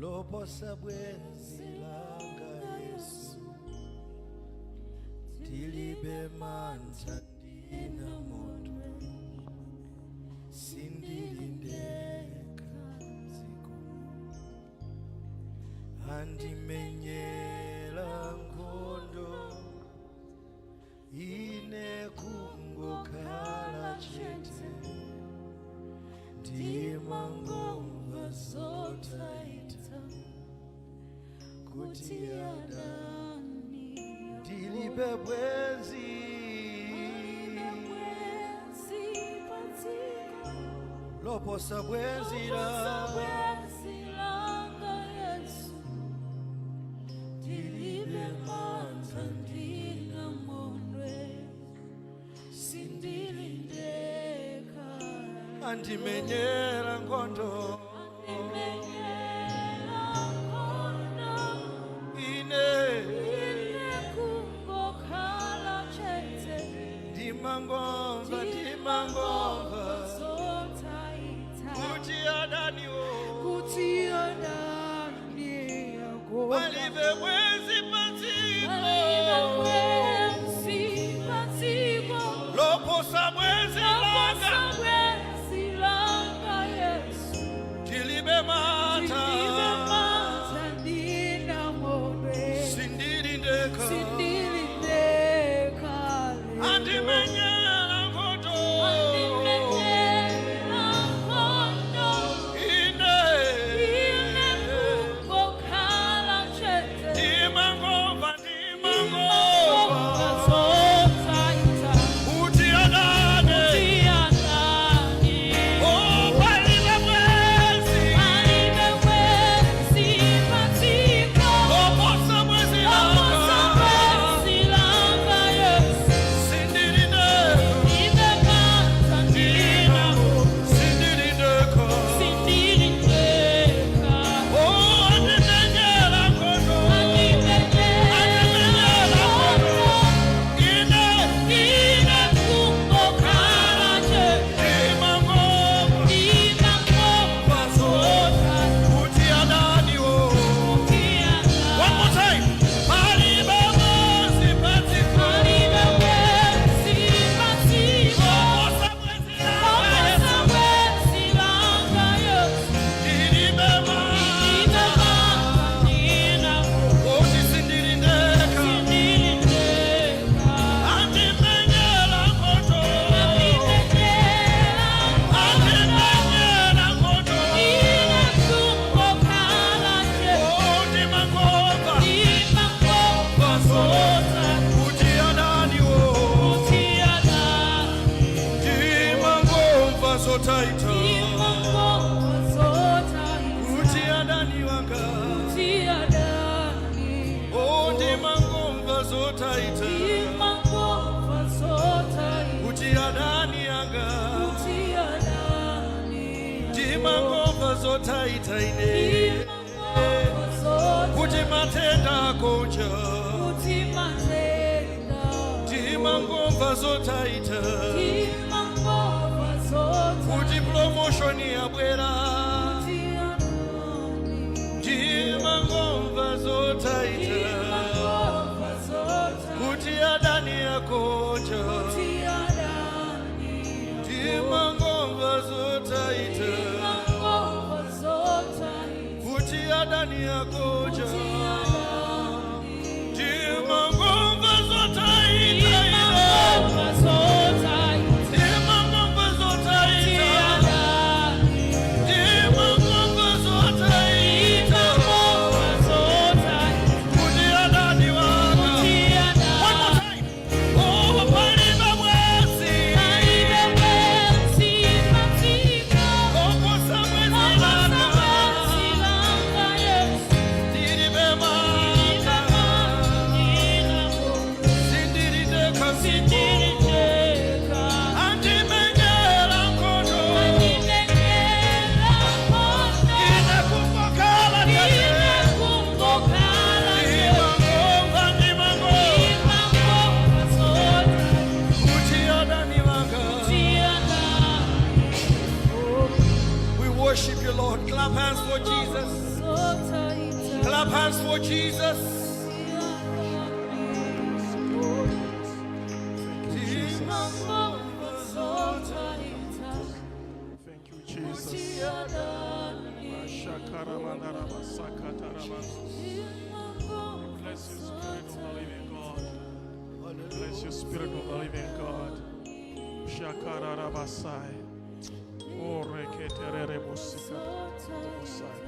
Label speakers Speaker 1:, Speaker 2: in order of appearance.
Speaker 1: Loposa bwenzi langa Yesu, ndilibe mantha, ndi namondwe, sindili ndekha dziko, andimenyera nkhondo, ine kungokhala chete, ndimangomva zotaita kuti adani. Ndilibe bwenzi loposa bwenzi
Speaker 2: langa Yesu, ndilibe mantha, ndi namondwe, sindili ndekha.
Speaker 1: Andimenyera nkhondo.
Speaker 2: Andimenyera nkhondo.
Speaker 1: Ine
Speaker 2: ine kungokhala chete.
Speaker 1: Ndimangomva, ndimangomva
Speaker 2: zotaita
Speaker 1: kuti adaniwo
Speaker 2: kuti adani
Speaker 1: palibe bwenzi padziko
Speaker 2: palibe bwenzi padziko
Speaker 1: loposa bwenzi langa.
Speaker 2: Bwenzi langa Yesu.
Speaker 1: Ndilibe mantha.
Speaker 2: Ndilibe mantha, ndi namondwe,
Speaker 1: sindili ndekha.
Speaker 2: Sindili ndekha.
Speaker 1: Andimenyera nkhondo.
Speaker 2: Andimenyera nkhondo.
Speaker 1: Ine
Speaker 2: ine kungokhala chete.
Speaker 1: Ndimangomva, ndimangomva
Speaker 2: zotaita
Speaker 1: kuti adani
Speaker 2: kuti adani
Speaker 1: oh, palibe bwenzi
Speaker 2: palibe bwenzi padziko
Speaker 1: loposa bwenzi
Speaker 2: loposa
Speaker 1: langa.
Speaker 2: Bwenzi langa Yesu.
Speaker 1: Sindili ndekha.
Speaker 2: Ndilibe mantha, ndina
Speaker 1: sindili ndekha.
Speaker 2: Sindili ndekha.
Speaker 1: Oh, andimenyera nkhondo.
Speaker 2: Andimenyera nkhondo.
Speaker 1: Ine
Speaker 2: ine kungokhala chete.
Speaker 1: Ndimangomva
Speaker 2: ndimangomva zotaita
Speaker 1: kuti adaniwo.
Speaker 2: kuti adani
Speaker 1: One more time. Palibe bwenzi padziko
Speaker 2: palibe bwenzi padziko
Speaker 1: loposa bwenzi langa.
Speaker 2: Loposa bwenzi langa Yesu.
Speaker 1: Ndilibe
Speaker 2: Ndilibe
Speaker 1: mantha.
Speaker 2: Mantha, ndina
Speaker 1: Oti sindili ndekha.
Speaker 2: Sindili ndekha.
Speaker 1: Andimenyera nkhondo.
Speaker 2: Andimenyera.
Speaker 1: Andimenyera nkhondo.
Speaker 2: Ine kungokhala chete.
Speaker 1: Oh, ndimangomva
Speaker 2: ndimangomva zotaita
Speaker 1: kuti adaniwo
Speaker 2: kuti adani
Speaker 1: ndimangomva zotaita
Speaker 2: ndimangomva zotaita
Speaker 1: kuti adani wanga
Speaker 2: kuti adani
Speaker 1: oh, ndimangomva zotaita
Speaker 2: ndimangomva zotaita
Speaker 1: kuti adani anga
Speaker 2: kuti adani
Speaker 1: ndimangomva zotaita ine
Speaker 2: ndimangomva zotaita
Speaker 1: kuti matenda agonja
Speaker 2: kuti matenda
Speaker 1: ndimangomva zotaita
Speaker 2: ndimangomva zotaita
Speaker 1: kuti promotion yabwera
Speaker 2: kuti adani
Speaker 1: ndimangomva zotaita
Speaker 2: ndimangomva zotaita
Speaker 1: kuti adani agonja
Speaker 2: kuti adani
Speaker 1: ndimangomva zotaita
Speaker 2: ndimangomva zotaita
Speaker 1: kuti adani agonja
Speaker 2: kuti adani
Speaker 1: ndimangomva zotaita.
Speaker 2: Ndimangomva zotaita.
Speaker 1: Ndimangomva
Speaker 2: Kuti
Speaker 1: zotaita.
Speaker 2: Adani
Speaker 1: Ndimangomva zotaita.
Speaker 2: Ndimangomva zotaita.
Speaker 1: Kuti adani wanga.
Speaker 2: Kuti
Speaker 1: One more
Speaker 2: adani
Speaker 1: time. Oh, palibe bwenzi
Speaker 2: palibe bwenzi padziko
Speaker 1: loposa bwenzi langa.
Speaker 2: Bwenzi langa Yesu.
Speaker 1: Ndilibe mantha. Sindili ndekha.
Speaker 2: Sindili ndekha.
Speaker 1: Andimenyera nkhondo.
Speaker 2: Andimenyera nkhondo.
Speaker 1: Ine kungokhala chete.
Speaker 2: Ine kungokhala chete.
Speaker 1: Ndimangomva, ndimangomva
Speaker 2: Ndimangomva zotaita
Speaker 1: kuti adani wanga.
Speaker 2: Kuti adani
Speaker 1: We worship you, Lord. Clap hands for Jesus.
Speaker 2: Zotaita.
Speaker 1: Clap hands for Jesus.
Speaker 3: Thank you, Jesus. Thank you, Jesus. Mashakaramandarabasakatarabas. Bless you, Spirit of the Living God. Bless you, Spirit of the Living God. Shakarabasai. Oreketererebosika. Bosai.